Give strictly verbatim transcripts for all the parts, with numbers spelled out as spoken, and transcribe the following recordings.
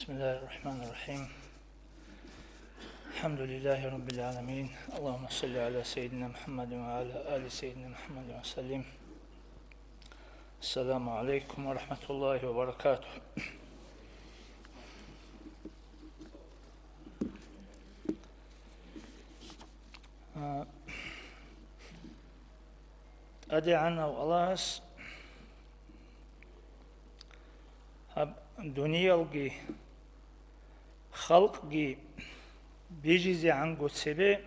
بسم الله الرحمن الرحيم. الحمد لله رب العالمين. اللهم صل على سيدنا محمد وعلى آل سيدنا محمد وسلم. السلام عليكم ورحمة الله وبركاته. А, ТӀадегӀанав Аллагьас гьаб дуниялги халкъги бижизегӀанго цебе,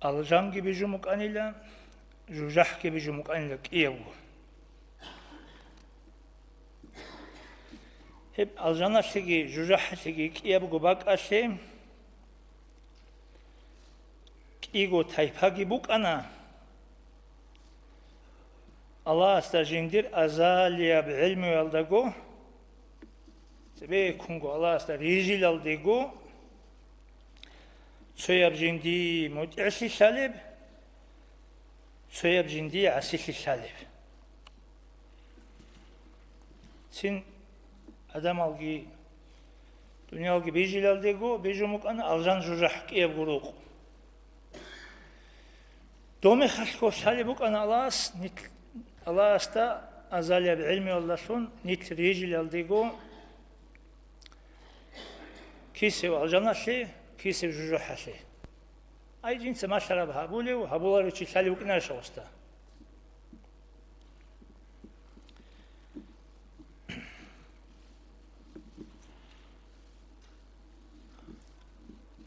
алжанги бижун букӀанила, жужахӀги бижун букӀанила кӀиябго. Гьеб алжаналъеги жужахӀалъеги кӀиябго бакӀалъе, кӀиго тайпаги букӀана. Аллагьасда жиндир азалияб гӀелмуялдаго, цебеккунго Аллагьасда рижилалдего, цояб жинди мутӀигӀлъи лъалеб, цояб жинди гӀасилъи лъалеб. Цин адамалги, дуниялги бижилалдего бижун букӀана алжан жужахӀ кӀиябго рукъ. Доб мехалъго лъалеб букӀана Аллагьас нилъ-, Аллагьасда азалияб гӀелмуялдалъун нилъ рижилалдего кисев алжаналъе, кисев жужахӀалъе. Ай, жинца малъараб гьабулев, гьабуларев чи лъалев вукӀинарищ гъосда?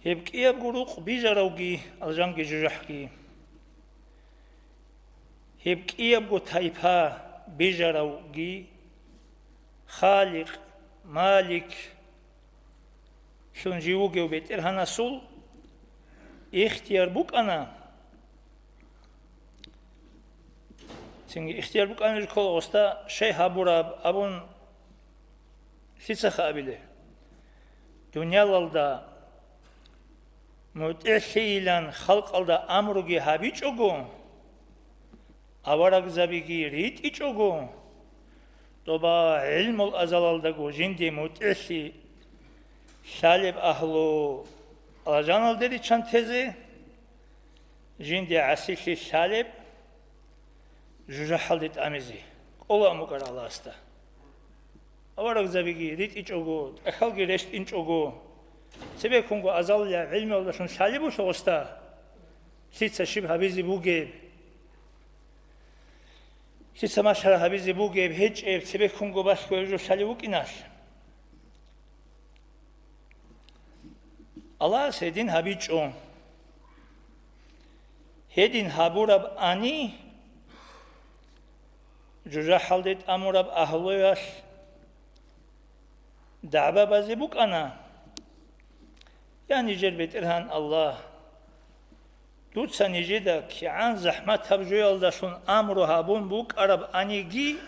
Гьеб кӀиябго рукъ бижаравги, алжанги жужахӀги, гьеб кӀиябго тайпа бижаравги, Халикъ, Малик, лъун жив вугев БетӀергьанасул ихтияр букӀана. Цинги ихтияр букӀанилъ ккола гъосда щай гьабураб абун лъицаха абилеб? Дуниялалда мутӀигӀлъийилан халкъалда амруги гьабичӀого, аварагзабиги ритӀичӀого, тӀоба гӀилмул азалалдаго жинде мутӀигӀлъи лъалеб агьлу алжаналде риччан тезе, жинде гӀасилъи лъалеб жужахӀалде тӀамизе кӀолаан букӀар Аллагьасда. Аварагзабиги ритӀичӀого, тӀахьалги рещтӀинчӀого, цебеккунго азалияб гӀилмуялдалъун лъалеб буго гъосда, лъица щиб гьабизе бугеб, лъица малъараб гьабизе бугеб, гьечӀеб, цебеккунго балъго гьеб жо лъалев вукӀиналъ. Аллагьас гьедин гьабичӀо. Гьедин гьабураб ани, жужахӀалде тӀамураб агьлуялъ дагӀба базе букӀана: «Я нижер БетӀергьан Аллагь, дуца нижеда кигӀан захӀматаб жоялдалъун амру гьабун букӀараб аниги,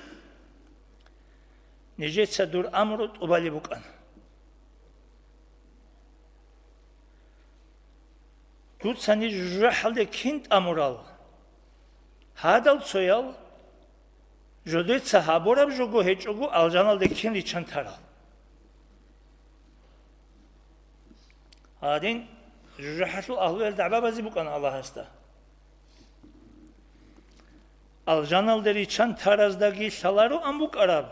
нижеца дур амру тӀубалеб букӀана. Дуца ниж жужахӀалде кин тӀамурал, гьадал цоял, жодеца гьабураб жого гьечӀого алжаналде кин риччан тарал». Гьадин, жужахӀалъул агьлуялъ дагӀба базе букӀана Аллагьасда. Алжаналде риччан тараздаги лъалароан букӀараб,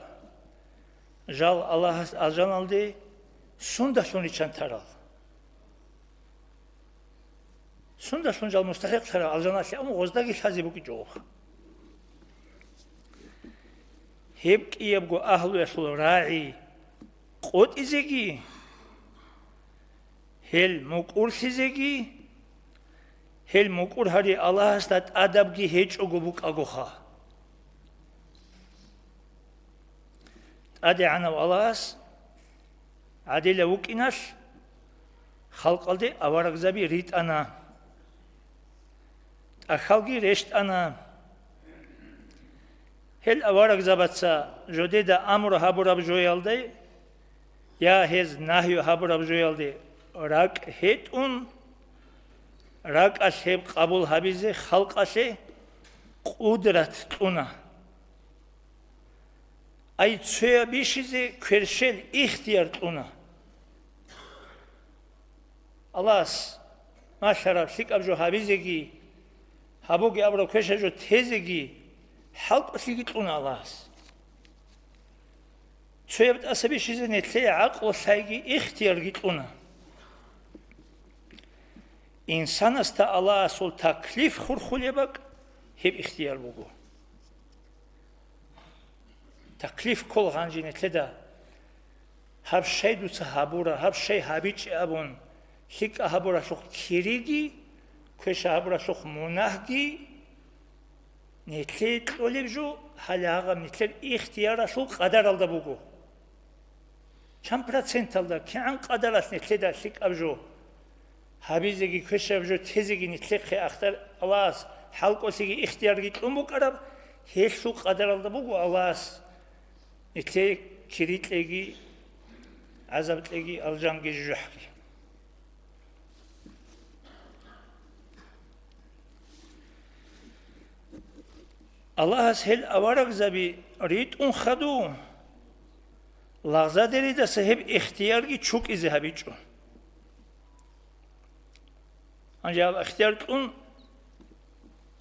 жал Аллагьас алжаналде сундалъун риччан тарал. Сундалъун жал мустахӀикълъарал алжаналъе, амма гъоздаги лъазе букӀичӀо. Гьеб кӀиябго агьлуялъул рагӀи къотӀизеги, гьел мукӀурлъизеги, гьел мукӀур гьари Аллагьасда тӀадабги гьечӀого букӀагоха. ТӀадегӀанав Аллагьас гӀадилав вукӀиналъ, халкъалде аварагзаби ритӀана, тӀахьалги рещтӀана. Гьел аварагзабаца жодеда амру гьабураб жоялде я гьез нагью гьабураб жоялде ракӀ гьетӀун, ракӀалъ гьеб къабул гьабизе халкъалъе къудрат кьуна. Ай, цояб бищизе кверщел ихтияр кьуна. Аллагьас малъараб лъикӀаб жо гьабизеги, гьабуге абураб квешаб жо тезеги хӀалкӀолъиги кьуна Аллагьас. Цояб тӀаса бищизе нилъее гӀакълу лъайги ихтиярги кьуна. Инсанасда Аллагьасул таклиф хурхулеб бакӀ гьеб ихтияр буго. Таклиф ккола гьанже нилъеда, гьаб щай дуца гьабура, гьаб щай гьабичӀеб абун, лъикӀа гьабуралъухъ кириги, квеша гьабуралъухъ мунагьги, нилъее кьолеб жо, гьале гьагъаб нилъер ихтияралъул къадаралда буго. Чан проценталда, кигӀан къадаралъ нилъеда лъикӀаб жо гьабизеги, квешаб жо тезеги нилъехъе ахтар Аллагьас хӀалкӀолъиги ихтиярги кьун букӀараб, гьелъул къадаралда буго Аллагьас нилъее кири кьеги, гӀазаб кьеги, алжанги жужахӀги. Аллагьас гьел аварагзаби ритӀун хадув, лагъзадеридаса гьеб ихтиярги чукӀизе гьабичӀо. Гьанже гьаб ихтияр кьун,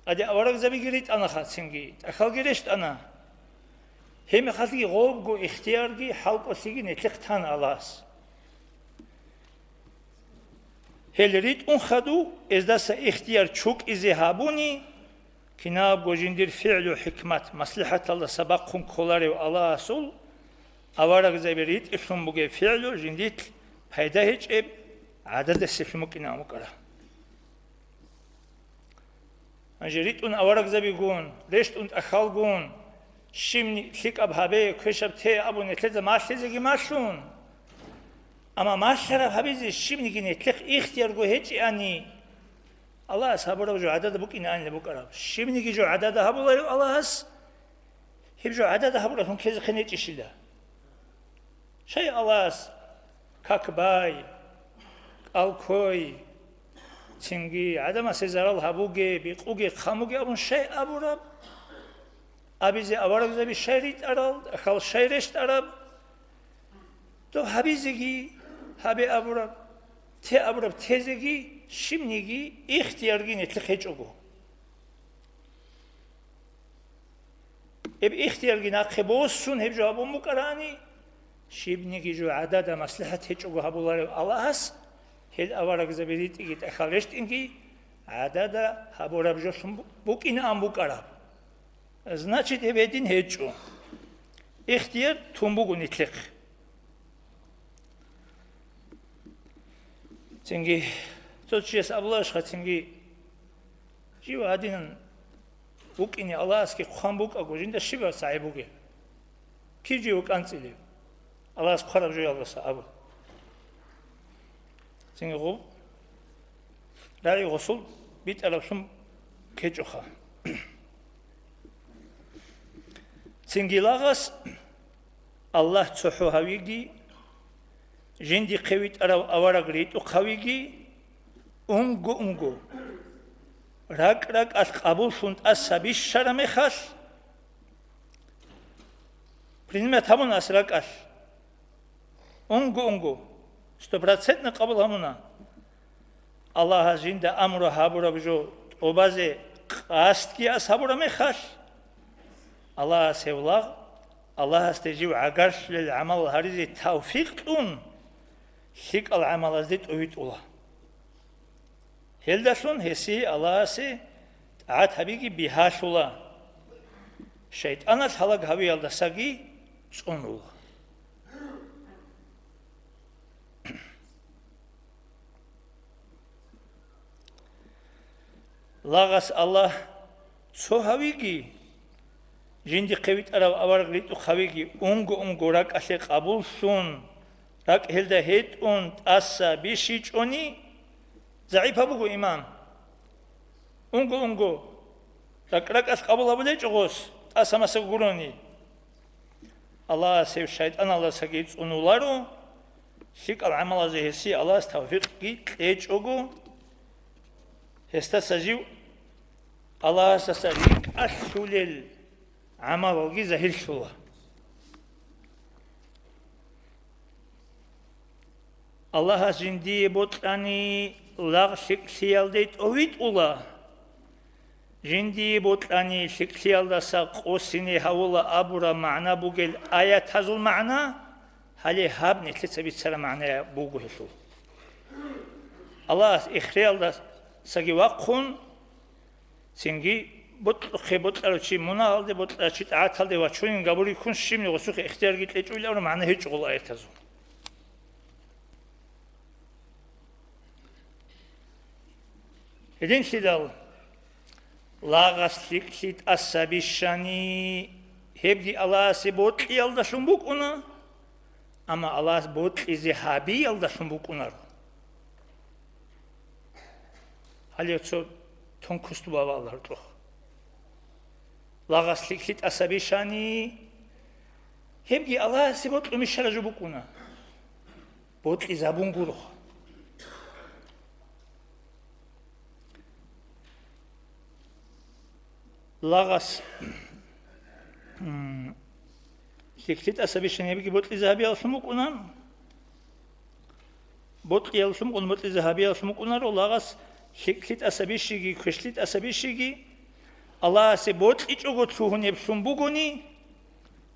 тӀаде аварагзабиги ритӀана хацинги, тӀахьалги рещтӀана. Гьебмехалъги гъобго ихтиярги хӀалкӀолъиги нилъехъ тана Аллагьас. Гьел ритӀун хадув, эздаса ихтияр чукӀизе гьабуни, кинабго жиндир фигӀлу хӀикмат, маслихӀаталдаса бахъун кколарев Аллагьасул аварагзаби ритӀилъун бугеб фигӀлу жиндилъ пайда гьечӀеб гӀададасеблъун букӀинаан букӀара. Гьанже ритӀун аварагзабигун, рещтӀун тӀахьалгун, щибни лъикӀаб гьабе, квешаб те абун нилъеца малъизеги малъун. Амма малъараб гьабизе щибниги нилъехъ ихтиярго гьечӀеани, Аллагьас гьабураб жо гӀадада букӀинаанилан букӀараб. Щибниги жо гӀадада гьабуларев Аллагьас, гьеб жо гӀадада гьабуралъун ккезехъин гьечӀищила? Щай Аллагьас как бай, кӀалкой, цинги гӀадамасе зарал гьабуге, бикъуге, хъамуге абун щай абураб? Абизе аварагзаби щай ритӀарал, тӀахьал щай рещтӀараб? Доб гьабизеги, гьабе абураб, те абураб тезеги, щибниги ихтиярги нилъехъ гьечӀого. Гьеб ихтиярги нахъе босун гьеб жо гьабун букӀарани, щибниги жо гӀадада маслихӀат гьечӀого гьабуларев Аллагьас, гьел аварагзаби ритӀиги тӀахьал рещтӀинги гӀадада гьабураб жолъун бу-, букӀинаан букӀараб. Значит, гьеб гьедин гьечӀо. Ихтияр тун буго нилъехъ. Цинги цо чияс абуларищха, цинги жив гьадинан вукӀине Аллагьасги хъван букӀаго, жинда щиб сагӀи бугеб? Кив жив кӀанцӀилев? Аллагьас хъвараб жоялдаса абу. Цинги гъуб рагӀи гъусул битӀараблъун ккечӀоха. Цинги лагъас Аллагь цохӀо гьавиги, жиндихъе витӀарав авараг ритӀухъ гьавиги, унго-унго, ракӀ-ракӀалъ къабуллъун тӀаса бищараб мехалъ, принимать гьабуна ас ракӀалъ. Унго-унго, стопроцентно къабул гьабуна. Аллагьас жинда амру гьабураб жо тӀубазе къасдги ас гьабураб мехалъ, Аллагьас гьев лагъ, Аллагьасде жив гӀагарлъулел гӀамал гьаризе тавфикъ кьун, лъикӀал гӀамалазде тӀувитӀула. Гьелдалъун гьесие Аллагьасе тӀагӀат гьабиги бигьалъула, шайтӀаналъ гьалаг гьавиялдасаги цӀунула. Лагъас Аллагь цо гьавиги, жиндихъе витӀарав авараг ритӀухъ гьавиги, унго-унго ракӀалъе къабуллъун, ракӀ гьелда гьетӀун тӀаса бищичӀони, загӀипаб буго иман. Унго-унго, ракӀ-ракӀалъ къабул гьабулечӀо гъос, тӀаса-маса гурони. Аллагьас гьев шайтӀаналдасаги цӀунуларо, лъикӀал гӀамалазе гьесие Аллагьас тавфикъги кьечӀого, гьесдаса жив Аллагьасдаса рикӀкӀалъулел гӀамалалги загьирлъула. Аллагьас жиндие бокьани лагъ лъикӀлъиялде тӀовитӀула. Жиндие бокьани лъикӀлъиялдаса къосине гьавула абураб магӀна бугел аятазул магӀна, гьале гьаб нилъеца бицараб магӀна буго гьелъул. Аллагьас эхириялдасаги вахъун, цинги бокьухъе бокьарав чи мунагьалде, бокьарав чи тӀагӀаталде вачунин габуриккун щибни гъосухъе ихтиярги кьечӀо абураб магӀна гьечӀо гъол аятазул. Гьединлъидал лагъас лъикӀлъи тӀаса бищани, гьебги Аллагьасе бокьиялдалъун букӀуна, амма Аллагьас бокьизе гьабиялдалъун букӀунаро. Гьале цо тонкость бавала гьоркьох. Лагъас лъикӀлъи тӀаса бищани, гьебги Аллагьасе бокьун бищараб жо букӀуна. Бокьизабун гуро. Лагъас, м, лъикӀлъи тӀаса бищани гьебги бокьизе гьабиялъун букӀуна. Бокьиялъун букӀун, бокьизе гьабиялъун букӀунаро, лагъас лъикӀлъи тӀаса бищиги, квешлъи тӀаса бищиги, Аллагьасе бокьичӀого лъугьунеблъун бугони,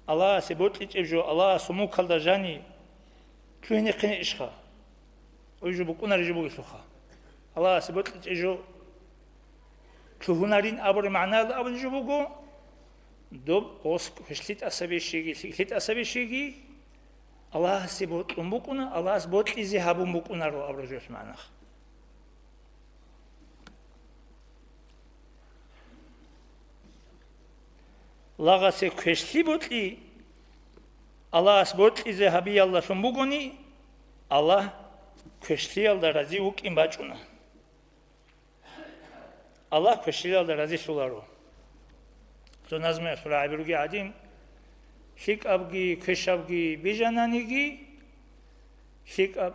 Аллагьасе бокьичӀеб жо Аллагьасул мулкалда жани лъугьине хъинеищха? Ой жо букӀунареб жо бугелъулха. Аллагьасе бокьичӀеб жо лъугьунарин абураб магӀнаялда абулеб жо буго, доб гъос квешлъи тӀаса бищиги, лъикӀлъи тӀаса бищиги, Аллагьасе бокьун букӀуна, Аллагьас бокьизе гьабун букӀунаро абураб жоялъ магӀна. Лагъасе квешлъи бокьи Аллагьас бокьизе гьабиялдалъун бугони, Аллагь квешлъиялда рази вукӀин бачӀуна. Аллагь квешлъиялда разилъуларо. Цо назмуялъ рагӀаби ругел гӀадин, лъикӀабги квешабги бижананиги, лъикӀаб,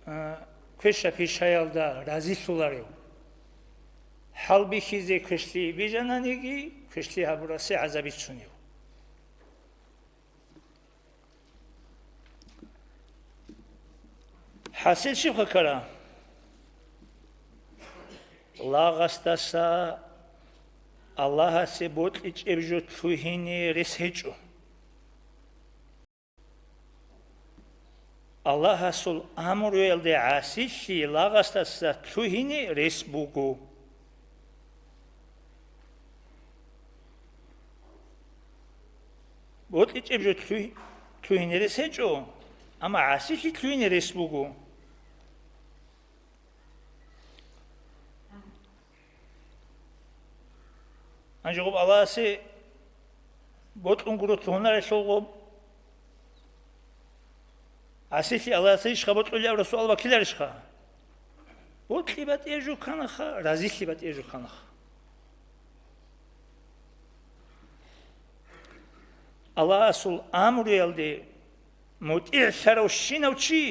а, квешаб пишаялда разилъуларев. ХӀалбихьизе квешлъи бижананиги, квешлъи гьабурасе гӀазаб бицунев. ХӀасил щибха ккара? Лагъасдаса Аллагьасе бокьичӀеб жо лъугьине рес гьечӀо. Аллагьасул амруялде гӀасилъи лагъасдаса лъугьине рес буго. БокьичӀеб жо лъугь-, лъугьине рес гьечӀо, амма гӀасилъи лъугьине рес буго. Гьанже гъуб Аллагьасе бокьун гуро лъугьунарелъул гъуб. ГӀасилъи Аллагьасе ишха бокьулеб абураб суал баккиларищха? Бокьи батӀияб жо кканаха, разилъи батӀияб жо кканаха. Аллагьасул амруялде мутӀигӀлъаравщинав чи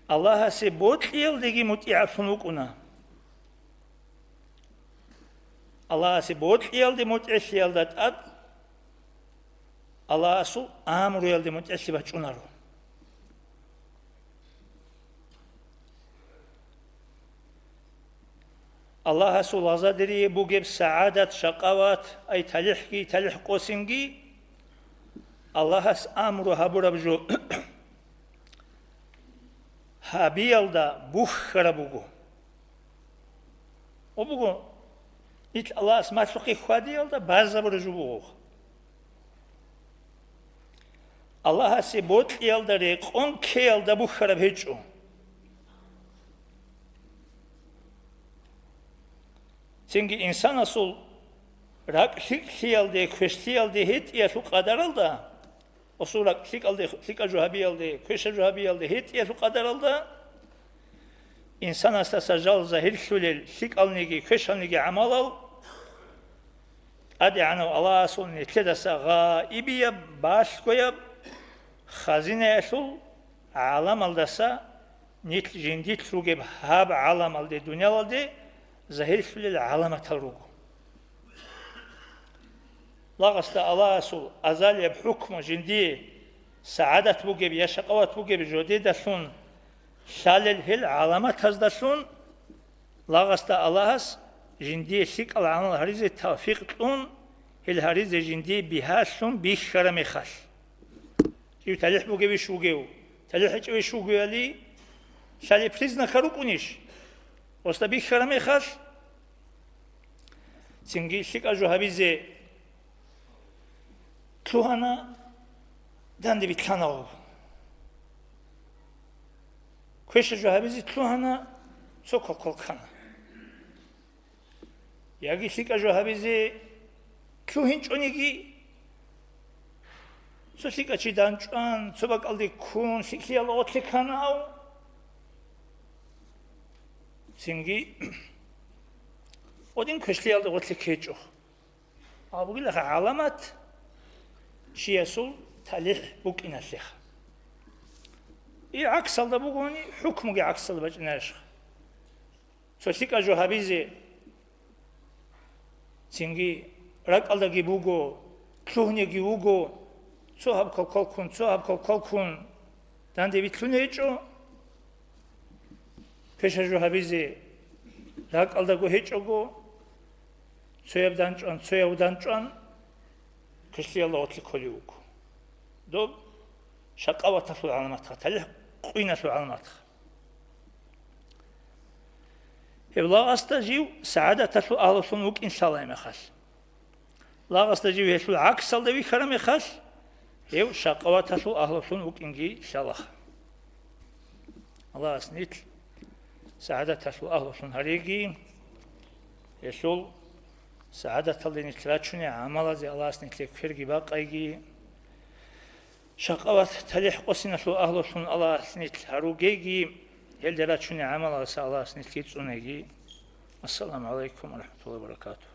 Аллагьасе бокьиялдеги мутӀигӀлъун вукӀуна. Аллагьасе бокьиялде мутӀигӀлъиялда тӀад Аллагьасул амруялде мутӀигӀлъи бачӀунаро. Аллагьасул лагъзадерие бугеб сагӀадат, шакъават, ай талихӀги, талихӀ къосинги Аллагьас амру гьабураб жо гьабиялда бухьараб буго. О буго, ил Аллагьас малъухъе хьвадиялда базабураб жо буго. Аллагьасе бокьиялда рекъон ккеялда бухьараб гьечӀо. Цинги инсанасул ракӀ лъикӀлъиялде, квешлъиялде гьетӀиялъул къадаралда, асул ракӀ лъикӀалде, лъикӀаб жо гьабиялде, квешаб жо гьабиялде гьетӀиялъул къадаралда, инсанасдаса жал загьирлъулел лъикӀалниги квешалниги гӀамалал ТӀадегӀанав Аллагьасул нилъедаса гъаибияб, балъгояб хазинаялъул гӀаламалдаса нилъ жиндилъ ругеб гьаб гӀаламалде, дуниялалде загьирлъулел гӀаламатал руго. Лагъасда Аллагьасул азалияб хӀукму жиндие сагӀадат бугеб я шакъават бугеб жодедалъун лъалел гьел гӀаламатаздалъун лагъасда Аллагьас жиндие лъикӀал гӀамал гьаризе тавфикъ кьун, гьел гьаризе жиндие бигьалъун бихьара мехалъ. Жив талихӀ бугевищ вугев, талихӀ гьечӀевищ вугевали, лъали признака рукӀунищ? Осда бихьара мехалъ, цинги лъикӀа жо гьабизе лъугьана, данде битлъана гъоб. Квеша жо гьабизе лъугьана, цо квалквал ккана. Яги лъикӀа жо гьабизе лъугьинчӀониги, цо лъикӀа чи данчӀван, цо бакӀалде ккун, лъикӀлъиялда гъорлъе ккана гьав. Цинги гъодин квешлъиялда гъорлъе ккечӀо. Гьаб бугилаха гӀаламат чиясул талихӀ букӀиналъеха. И гӀаксалда бугони, хӀукмуги гӀаксалда бачӀинарищха? Цо лъикӀа жо гьабизе, цинги ракӀалдаги буго, лъугьнеги вуго, цо гьаб квалквал ккун, цо гьаб квалквал ккун данде битлъун гьечӀо, квеша жо гьабизе ракӀалдаго гьечӀого, цояб данчӀван, цояб данчӀван, квешлъиялда гъорлъе кколев вуго. Доб шакъаваталъул гӀаламатха, талихӀ къуйналъул гӀаламатха. Гьеб лагъасда жив сагӀадаталъул агьлулъун вукӀин лъалай мехалъ. Лагъасда жив гьелъул гӀаксалда вихьара мехалъ, гьев шакъаваталъул агьлулъун вукӀинги лъалаха. Аллагьас нилъ сагӀадаталъул агьлулъун гьариги, гьелъул сагӀадаталде нилъ рачуней гӀамалазе Аллагьас нилъее кверги бакъайги, шакъават талихӀ къосиналъул агьлулъун Аллагьас нилъ гьаругейги, гьелде рачуней гӀамалаздаса Аллагьас нилъги цӀунейги. Ассаламу гӀалайкум ва рахӀматуллагьи ва баракатугь.